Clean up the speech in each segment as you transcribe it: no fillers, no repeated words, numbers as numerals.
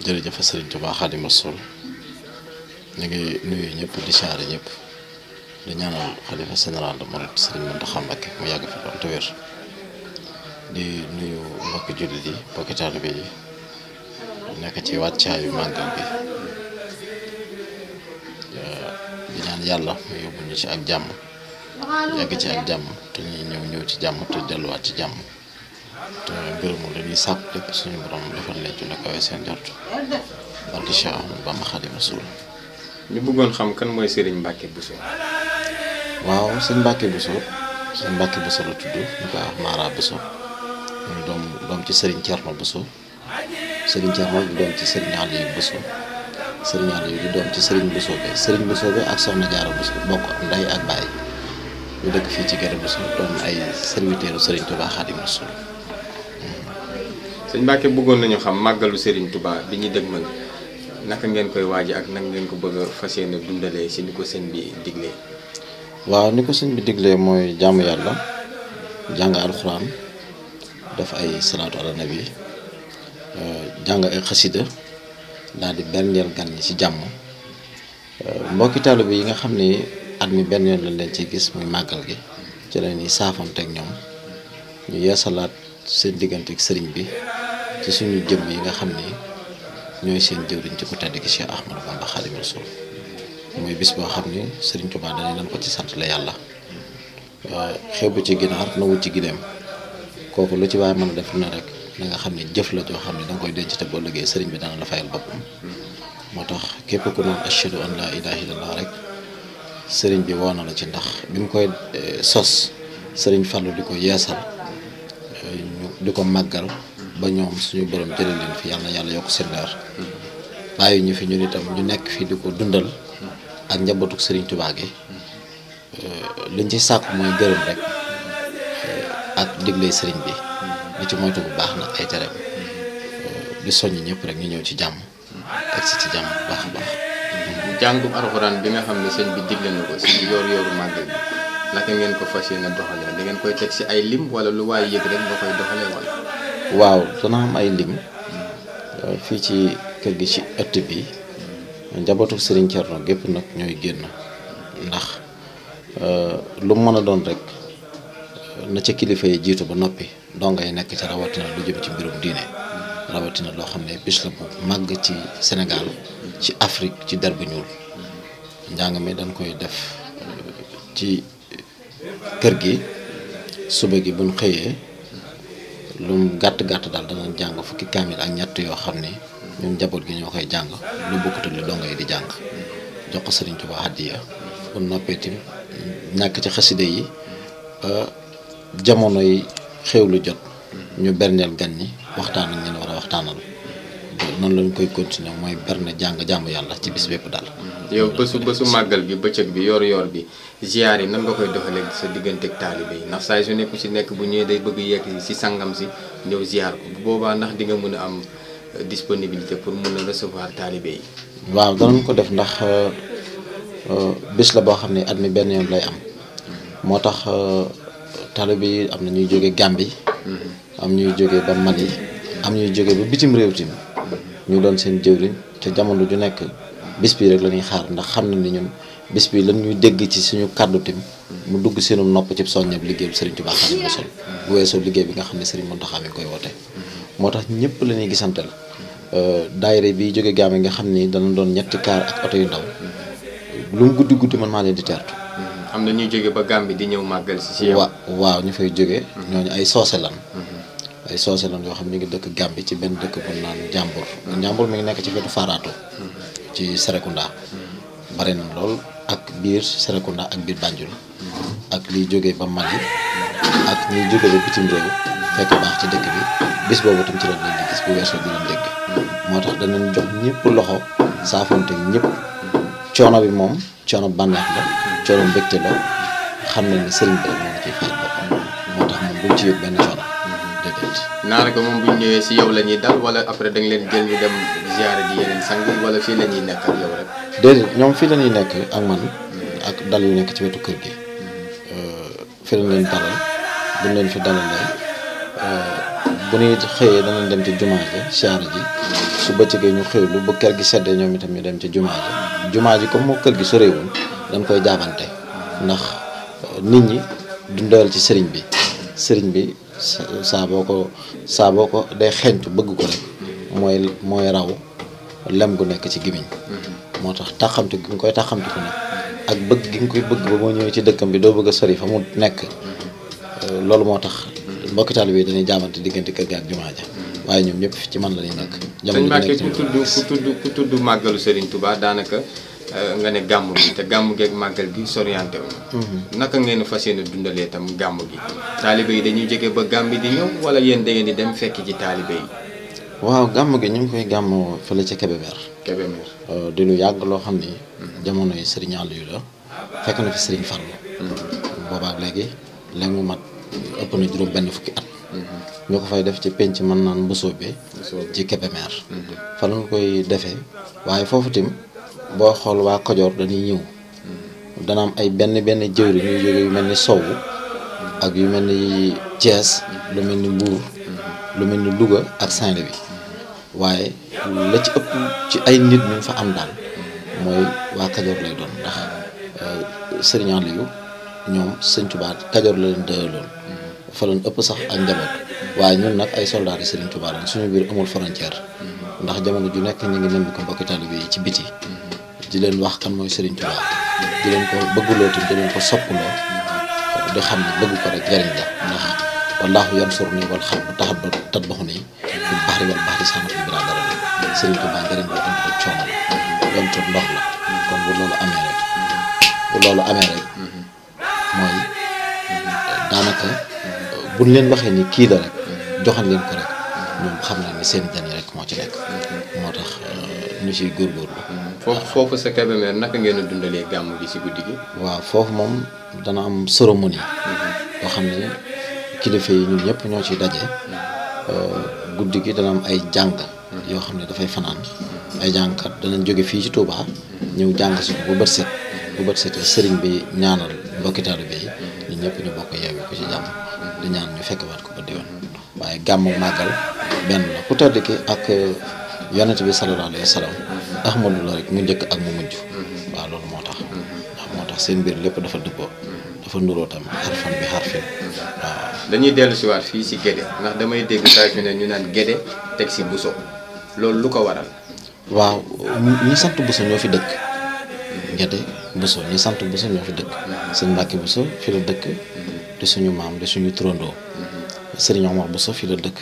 jërëjëf Serigne Touba Xaadimu Rasuul ñu ngi nuyu ñëpp di siyaare ñëpp di ñaanal xalifa général de Mouride Serigne Mountakha Mbacké mu yàgg fi lool te wér di nuyu mbokki jullit yi mbokki taalibe yi nekk ci wàccaayu màggal bi di ñaan yàlla mu yóbbu ñu ci ak jàmm yàgg ci ak jàmm te ñuy ñëw ci jàmm te delluwaat ci jàmm te mbir moom dañuy sàkk lépp suñu borom defal leen ci lu kawe seen jot barke Cheikh Ahmadou Bamba Xaadimu Rasuul. ñu bëggoon xam kan mooy Serigne Mbacké Bousso. waaw sëñ Mbacké Bousso la tudd ñu koy wax Mara Bousso muy doom ci Serigne Thierno Bousso Serigne Thierno di doom ci Serigne Aliou Bousso Serigne Aliou di doom ci Serigne Bousso bi ak Soxna Jaara Bousso bokk ndey ak baay ñu dëkk fii ci Guédé Bousso doon ay serviteurs Serigne Touba Xaadimu Rasuul. sëñ Mbacké bëggoon nañu xam màggalu Serigne Touba bi ñu dëgmal naka ngeen koy waaji ak naka ngeen ko bëgg a fas yéene dundalee si ni ko sëñ bi diglee. waaw ni ko sëñ bi diglee mooy jaamu yàlla jàng alxuraan def ay salaatu ala nabi jàng ay xasida daal di berndeel gan ñi ci jàmm mbokki taalibe yi nga xam ni at mi benn yoon lañ leen ci gis muy màggal gi ci la ñuy saafanteeg ñoom ñu yeesalaat seen diggante ak sëriñ bi ci suñu jëm yi nga xam ni ñooy seen jëwriñ ci ku tedd gi Cheikh Ahmadou Bamba Xaadimu Rasuul mooy bis boo xam ni Serigne Touba dañu leen ko ci sant la yàlla xeebu ci ginaar na wut ci gileem kooku lu ci waaye mën a def na rek na nga xam ni jëf la joo xam ne danga koy denc te boo liggéey sëriñ bi dana la fayal boppam moo tax képp ku noonu ashhadu an laa ilaaha illallah rek sëriñ bi woo na la ci ndax bi mu koy sos sëriñ Fallou di ko yeesal di ko màggal ba ñoom suñu borom jëlee leen fi yàlla yokk seen leer bàyyi ñu fi ñun itam ñu nekk fi di ko dundal ak njabootuk Serigne Touba gi liñ ci sàkku mooy gërëm rek ak digle Serigne bi li ci moytu bu baax nag ay tereem di soññ ñëpp rek ñu ñëw ci jàmm egsi ci jàmm bu baax a baax. jàngum alxuraan bi nga xam ne sëñ bi digle na ko si yor-yoru màggal bi naka ngeen ko fas yéene doxalee da ngeen koy teg si ay lim wala lu waay yëg rek nga koy doxalee wala. waaw dana am ay lim fii ci kër gi ci ëtt bi njabootu Serigne Thierno gépp nag ñooy génn ndax lu mu mën a doon rek na ca kilifa yi jiitu ba noppi donga yi nekk ci rawatina lu jëm ci mbirum diine rawatina loo xam ne bis la bu màgg ci Sénégal ci Afrique ci der bu ñuul njàng mi dañ koy def ci kër gi suba gi buñ xëyee lu mu gàtt daal danañ jàng fukki kaamil ak ñett yoo xam ni ñun njaboot gi ñoo koy jàng lu bokkutul li donga yi di jàng jox ko Serigne Touba hadiya bu noppee tim ñàkk ci xasida yi ba jamono yi xewlu jot ñu berneel gan ñi waxtaan ak ñeen war a waxtaanal noonu lañ koy continuer mooy berne jàng jaamu yàlla ci bis bépp daal. yow bésu màggal bi bëccëg bi yor bi ziar yi nan nga koy doxalee sa digganteeg taalibe yi ndax saa su nekku si nekk bu ñëwee day bëgg yegg si sangam si ñëw ziar ko bu boobaa ndax di nga mën a am disponibilité pour mën a recevoir taalibe yi. waaw danañ ko def ndax bis la boo xam ne at mi benn yoon lay am moo tax taalibe yi am na ñuy jóge Gambie am ñuy jóge ba Mali am ñuy jóge ba bitim réew tim ñu doon seen jëwriñ te jamono ju nekk bis bi rek la ñuy xaar ndax xam na ni ñun bis bi lan ñuy dégg ci suñu kàddu tim mu dugg seenum nopp ci soññeb liggéey bi Serigne Touba Xaadimu Rasuul bu weesoo liggéey bi nga xam ne Serigne Mountakha mi koy woote moo tax ñëpp la ñuy gisanteel daayira bi jóge Gambie nga xam ni dana doon ñetti kaar ak oto yu ndaw lu mu guddi man maa leen di teertu. am na ñuy jóge ba Gambie di ñëw màggal si yow. waaw ñu fay jóge ñooñu ay soose lan yoo xam ne ñu ngi dëkk Gambie ci benn dëkk bu naan Njàmbur mi ngi nekk ci wetu Farato ci Serekunda bari na lool ak biir Serekunda ak biir Banjul ak liy jóge ba Mali ak ñuy jóge ba bitim réew fekk baax ci dëkk bi bis boobu tam ci lañ leen di gis bu weesoo di leen dégg moo tax danañ jox ñëpp loxo saafonte ñëpp coono bi moom coono bànneex la coono mbégte la xam nañ ne sëriñ bi rek moo ngi ciy fay boppam moo tax moom buñ ci yëg benn coono déedéet. naana ko moom bu ñu ñëwee si yow la ñuy dal wala après da nga leen jël ñu dem ziare ji yeneen sang wala fii la ñuy nekk ak yow rek. déedéet ñoom fii la ñuy nekk ak man ak dal yu nekk ci wetu kër gi fii lañ leen dalal buñ leen fi dalalee bu ñuy xëyee danañ dem ci jumaa ji siyaara ji su bëccëgee ñu xëylu bu kër gi seddee ñoom itam ñu dem ci jumaa ji comme moo kër gi sorewul dañ koy jaabante ndax nit ñi duñ doyal ci sëriñ bi saa boo ko day xeeñtu bëgg ko rek mooy raw lem gu nekk ci gimiñ moo tax taxamti gi nga koy taxamti ko nag ak bëgg gi nga koy bëgg ba moo ñëwee ci dëkkam bi doo bëgg a sori fa mu nekk loolu moo tax mbokki taalibe bi dañuy jaabante diggante kër gi ak jumaa ja waaye ñoom ñëpp ci man la ñuy nekk. jamono ji nekk ku tudd màggalu Serigne Touba daanaka nga ne gàmm gi te gàmm gi ak màggal gi soriante wu. naka ngeen fas yéene dundalee tam gàmm gi. taalibe yi dañuy jóge ba gàmm di ñëw wala yéen da ngeen di dem fekk ci taalibe yi. waaw gàmm gi ñu ngi koy gàmm fële ca Kébémer. di lu yàgg loo xam ni. jamono yi Serigne Aliou la fekk na fi Serigne Fallou. boobaak léegi mu mat ëpp na juróom benn fukki at. ñu ko fay def ci penc mën naan Mbusoobe ci Kébémer. fa lañ koy defee waaye foofu tim boo xool waa Kajoor dañuy ñëw dana am ay benn jëwri ñuy jóge yu mel ni Sow ak yu mel ni Thiès lu mel ni Mbour lu mel ni Louga ak Saint-Louis waaye la ci ëpp ci ay nit ñu fa am daal mooy waa Kajoor lay doon ndax Serigne Aliou ñoom Sëñ Tuubaa Kajoor la leen dëloon fa lañ ëpp sax ak njaboot waaye ñun nag ay soldats yi Serigne Touba lañ suñu biir amul frontière ndax jamono ju nekk ñu ngi nembi ko mbokki taalibe yi ci biti di leen wax kan mooy Serigne Touba di leen ko bëgguloo di leen ko soppuloo di xam ne bëgg ko rek jariñ la ndax wallaahu yansuruni wal xalbu tatbaxuni bil bahri wal bahri sànnatul bi daa dara la Serigne Touba njëriñ bi ëmb rek coono la donte ndox la kon bu loolu amee rek mooy daanaka buñ leen waxee ni kii la rek joxan leen ko rek ñoom xam na ni seen jani rek moo ci nekk moo tax ñu ciy góorgóorlu. foofu sa Kébémer naka ngeen a dundalee gàmm gi ci guddi gi. waaw foofu moom dana am cérémonie. boo xam ne kilifa yi ñun ñëpp ñoo ciy daje. guddi gi dana am ay jàng. yoo xam ne dafay fanaan. ay jàngkat danañ jóge fii ci Touba ñëw jàng si ko ba bët setee sëriñ bi ñaanal mbokki taalibe yi ñun ñëpp ñu bokk yeewi ko ci jàmm. di ñaan ñu fekk waat ko ba déwén waaye gàmmu màggal benn la ku tedd ki ak yonent bi sallallahu alayhi wa sallam ahmadu la rek mu njëkk ak mu mujj waaw loolu moo tax seen mbir lépp dafa dëppoo dafa nuroo tam xarfan bi xarfin waaw. dañuy dellu si waat fii si Guédé ndax damay dégg saa su ne ñu naan Guédé teg si Bousso loolu lu ko waral. waaw ñi sant Bousso ñoo fi dëkk Guédé Bousso ñi sant Bousso ñoo fi dëkk sëñ Mbàkke Bousso fi la dëkk di suñu maam di suñu turandoo sëriñ Omar Bousso fi la dëkk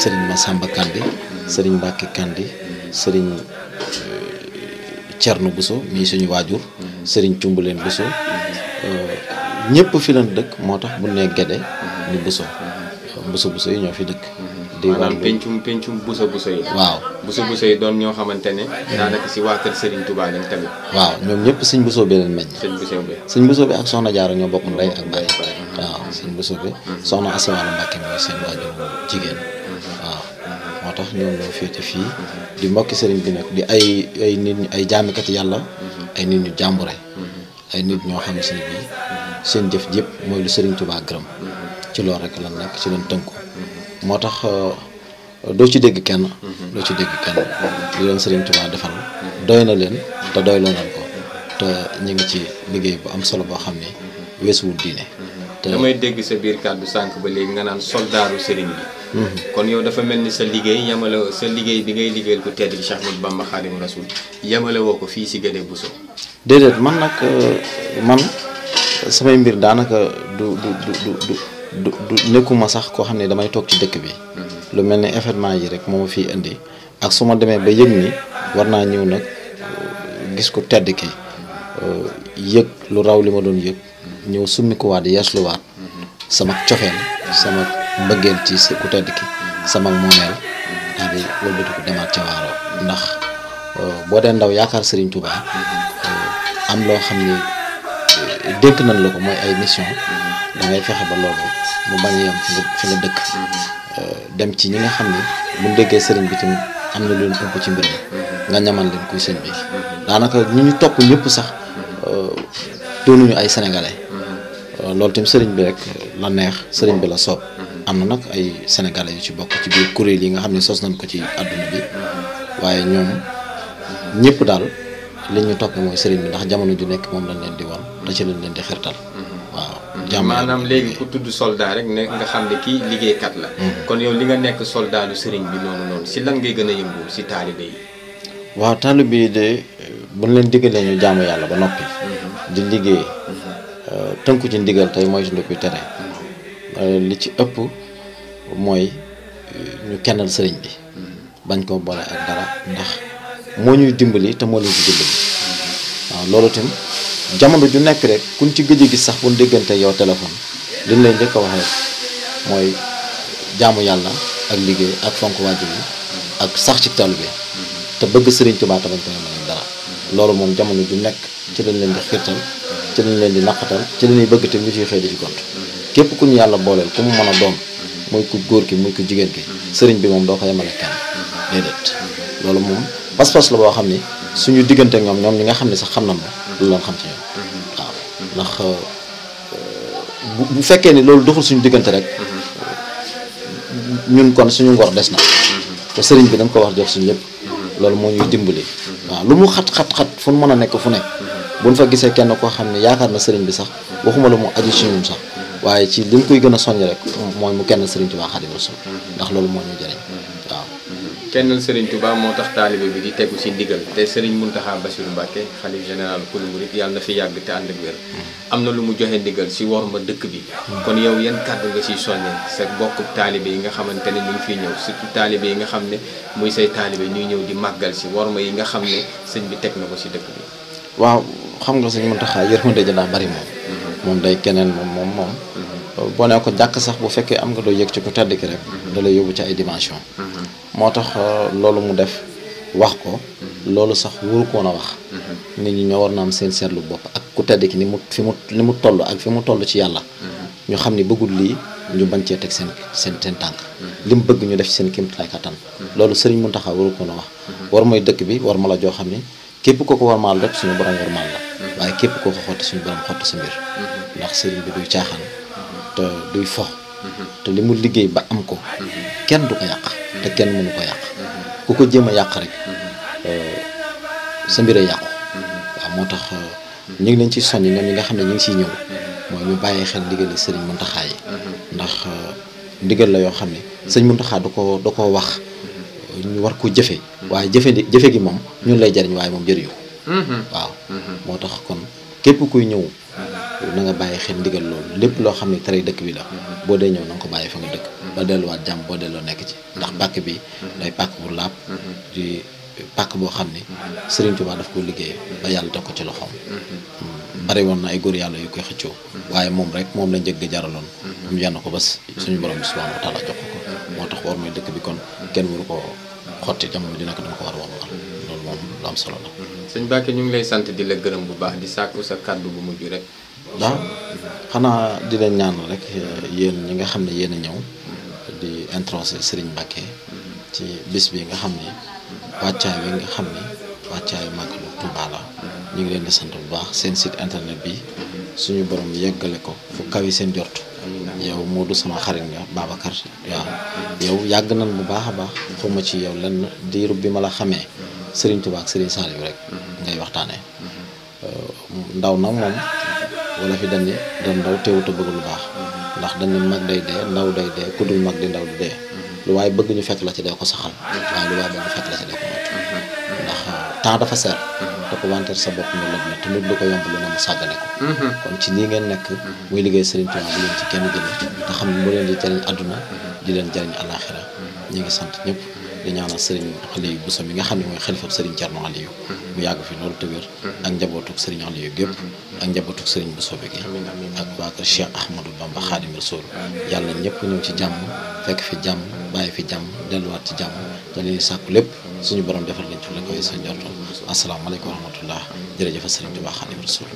sëriñ Massamba Kandi sëriñ Mbàkke Kandi sëriñ Cerno Bousso mii suñu waajur sëriñ Cumbuleen Bousso ñëpp fi lañ dëkk moo tax bu nee Guédé ni Bousso yi ñoo fi dëkk di maanaam pencum Bousso yi. waaw Bousso yi doon ñoo xamante ne. daanaka si waa kër Serigne Touba lañ tamit. waaw ñoom ñëpp sëñ Bousso bi leen meññ. sëñ Bousso bi ak Soxna Jaara ñoo bokk ndey ak baay. waaw sëñ Bousso bi Soxna Asawaala Mbàkke mooy seen waajur jigéen. waaw moo tax ñoom ñoo féete fii di mbokki sëriñ bi nag di ay nit ñu ay jaamikati yàlla. ay nit ñu jàmbure. ay nit ñoo xam ne si bii seen jëf jëpp mooy lu Serigne Touba gërëm. ci loolu rek lan nekk ci leen tënku. moo tax doo ci dégg kenn li leen Serigne Touba defal doy na leen te doy loo nañ ko te ñu ngi ci liggéey bu am solo boo xam ne weesuwul diine. te damay dégg sa biir kàddu sànq ba léegi nga naan soldaaru Serigne bi. kon yow dafa mel ni sa liggéey bi ngay liggéeyal ku tedd gi Cheikh Ahmadou Bamba Khadimu Rasul yamale woo ko fii si Guédé Bousso. déedéet man nag samay mbir daanaka du nekkuma sax koo xam ne damay toog ci dëkk bi. lu mel ni événement yi rek moo ma fiy indi ak su ma demee ba yëg ni war naa ñëw nag gis ko tedd ki yëg lu raw li ma doon yëg ñëw summi ko waat yeesluwaat sama cofeel sama mbëggeel ci ku tedd ki sama moomeel daal di wëlbati ko demaat ca waaroo ndax boo dee ndaw yaakaar Serigne Touba am loo xam ni dénk nañ la ko mooy ay mission da ngay fexe ba loolu mu bañ a yem fi nga dëkk dem ci ñi nga xam ne buñ déggee sëriñ bi tamit am na lu leen ëmp ci mbir mi nga ñamal leen kuy sëñ bi daanaka ñi ñu topp ñëpp sax doonuñu ay sénégalais loolu tamit sëriñ bi rek la neex sëriñ bi la soob am na nag ay sénégalais yu ci bokk ci biir kuréel yi nga xam ne sos nañ ko ci àdduna bi waaye ñoom ñëpp daal li ñu topp mooy sëriñ bi ndax jamono ju nekk moom lañ leen di wan te ci lañ leen di xirtal waaw. maanaam léegi ku tudd soldat rek ne nga xam ne kii liggéeykat la. kon yow li nga nekk soldat lu sëriñ bi noonu si lan ngay gën a yëngu si taalibe yi. waaw taalibe yi de buñ leen diggalee ñu jaamu yàlla ba noppi. di liggéey tënku ci ndigal tey mooy suñu koy tere. li ci ëpp mooy ñu kennal sëriñ bi. bañ koo boole ak dara ndax moo ñuy dimbali te moo leen di dimbali. waaw loolu tim jamono ju nekk rek kuñ ci gëj a gis sax bu ñu déggante yow téléphone liñ lay njëkk a wax rek mooy jaamu yàlla ak liggéey ak fonk waajur yi ak sax ci taalibe te bëgg sëriñ Tuubaa bañ ko mën dara. loolu moom jamono ju nekk ci lañ leen di xiirtal ci lañ leen di naqatal ci la ñuy bëgg te ñu ciy xëy di ci gont képp ku ñu yàlla booleel ku mu mën a doon muy ku góor ki muy ku jigéen ki sëriñ bi moom doo ko yemale kenn déedéet. loolu moom pas-pas la boo xam ni suñu diggante ak ñoom ñi nga xam ne sax xam nañ ma lu leen xam ci ñoom waaw ndax bu fekkee ni loolu doxul suñu diggante rek ñun kon suñu ngor des na te sëriñ bi dañ ko wax jox suñu lépp loolu moo ñuy dimbali waaw lu mu xat fu mu mën a nekk fu nekk buñ fa gisee kenn koo xam ne yaakaar na sëriñ bi sax waxuma la mu aju ci ñun sax waaye ci li mu koy gën a soññ rek mooy mu kenn sëriñ Tuubaa Xaadimu Rasuul ndax loolu moo ñu jëriñ waaw. kennal Serigne Touba moo tax taalibe bi di tegu ci ndigal te Serigne Mountakha Bassirou Mbacké xalif général kulu murid yàlla na fi yàgg te ànd ak wér am na lu mu joxe ndigal ci worma dëkk bi kon yow yan kàddu nga ciy soññee sa bokk taalibe yi nga xamante ne ñu ngi fiy ñëw surtout taalibe yi nga xam ne muy say taalibe ñuy ñëw di màggal ci worma yi nga xam ne sëñ bi teg na ko ci dëkk bi. waaw xam nga sëñ Mountakha yërmande ja daa bari moom day keneen moom boo nee ko jàkk sax bu fekkee am nga doo yëg ci ku tedd ki rek da lay yóbbu ci ay dimension moo tax loolu mu def wax ko loolu sax wóoru koon a wax nit ñi ñoo war na am seen seetlu bopp ak ku tedd ki ni mu toll ak fi mu toll ci yàlla ñu xam ni bëggul lii ñu bañ cee teg seen tànk li mu bëgg ñu def ci seen kéemtalaay kattan loolu Sëriñ Mountakha waru koon a wax war mooy dëkk bi war ma la joo xam ni képp koo ko warmaal rek suñu borom warmaal la waaye képp koo ko xotti suñu borom xotti sa mbir ndax sëriñ bi duy caaxaan te duy fox te li mu liggéey ba am ko kenn du ko yàq te kenn mënu ko yàq ku ko jéem a yàq rek sa mbir a yàqu waaw moo tax ñu ngi leen ciy soññ ñoom ñi nga xam ne ñu ngi ciy ñëw mooy ñu bàyyi xel ndigal sëriñ Mountakha yi ndax ndigal la yoo xam ne sëriñ Mountakha da koo wax ñu war ko jëfe waaye jëfe gi moom ñun lay jariñ waaye moom jëriñu waaw moo tax kon képp kuy ñëw na nga bàyyi xel ndigal loolu lépp loo xam ne tere dëkk bi la boo dee ñëw na nga ko bàyyi fa nga dëkk ba delluwaat jàmm boo delloo nekk ci ndax pàkk bi day pàkk bu laab di pàkk boo xam ne Serigne Touba daf ko liggéey ba yàlla teg ko ci loxoom bari woon na ay góor yàlla yu koy xëccoo waaye moom rek moom la njëgg jaraloon mu yenn ko bés suñu borom bi subhanahu wa taala jox ko moo tax war mooy dëkk bi kon kenn waru ko xotti jamono dina ko dama ko war a war loolu moom lu am solo la. sëñ Mbacké ñu ngi lay sant di la gërëm bu baax di sàkku sa kàddu bu mujj rek. waaw xanaa di leen ñaan rek yéen ñi nga xam ne yéen a ñëw di introsé Serigne Mbacké ci bis bi nga xam ne wàccaay bi nga xam ne wàccaayu màggalu Touba la ñu ngi leen di sant bu baax seen site internet bi suñu borom yeggale ko fu kawi seen jort yow moo du sama xarit nga Babacar waaw yow yàgg nañ bu baax a baax xuma ci yow lenn diiru bi ma la xamee Serigne Touba ak Serigne Saliou rek ngay waxtaanee ndaw nag moom wala fi dañ ni doon ndaw teewut a bëgg lu baax ndax dañ ni mag day dee ndaw day dee ku dul mag di ndaw di dee lu waaye bëgg ñu fekk la ci dee ko saxal waaye lu waaye bëgg ñu fekk la ci dee ko moytu ndax temps dafa seer te ko wanteer sa bopp nga lëb la te nit lu ko yomb lu ne mu sàggane ko kon ci lii ngeen nekk muy liggéey Serigne Touba bu leen ci kenn jëlee te xam ne mu leen di jëriñ àdduna di leen jëriñ àllaaxira ñu ngi sant ñëpp di ñaanal Serigne Aliou Bousso mi nga xam ne mooy xalifab Serigne Thierno Aliou mu yàgg fi loolu te wér ak njabootuk Serigne Aliou gépp ak njabootuk Serigne Bousso bi gi ak waa kër Cheikh Ahmadou Bamba Khadim Rasoul yàlla ñëpp ñëw ci jàmm fekk fi jàmm bàyyi fi jàmm delluwaat ci jàmm te li ñuy sàkku lépp suñu borom defal lañ ci la koy sa njortoon asalaamaaleykum wa rahmatullah jërëjëf Serigne Touba Khadim Rasoul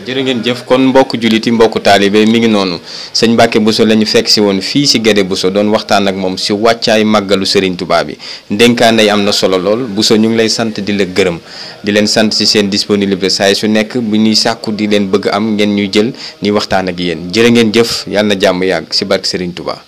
jërë ngeen jëf kon mbokk juliti mbokk taalibe mi ngi noonu sëñ Mbacké Bousso la ñu fekk si woon fii si Guédé Bousso doon waxtaan ak moom si wàccaay màggalu Serigne Touba bi ndénkaane yi am na solo lool Bousso ñu ngi lay sant di la gërëm di leen sant si seen disponibilité saa su nekk bu ñuy sàkku di leen bëgg am ngeen ñuy jël ni waxtaan ak yéen jërë ngeen jëf yàlla na jàmm yàgg si barke Serigne Touba.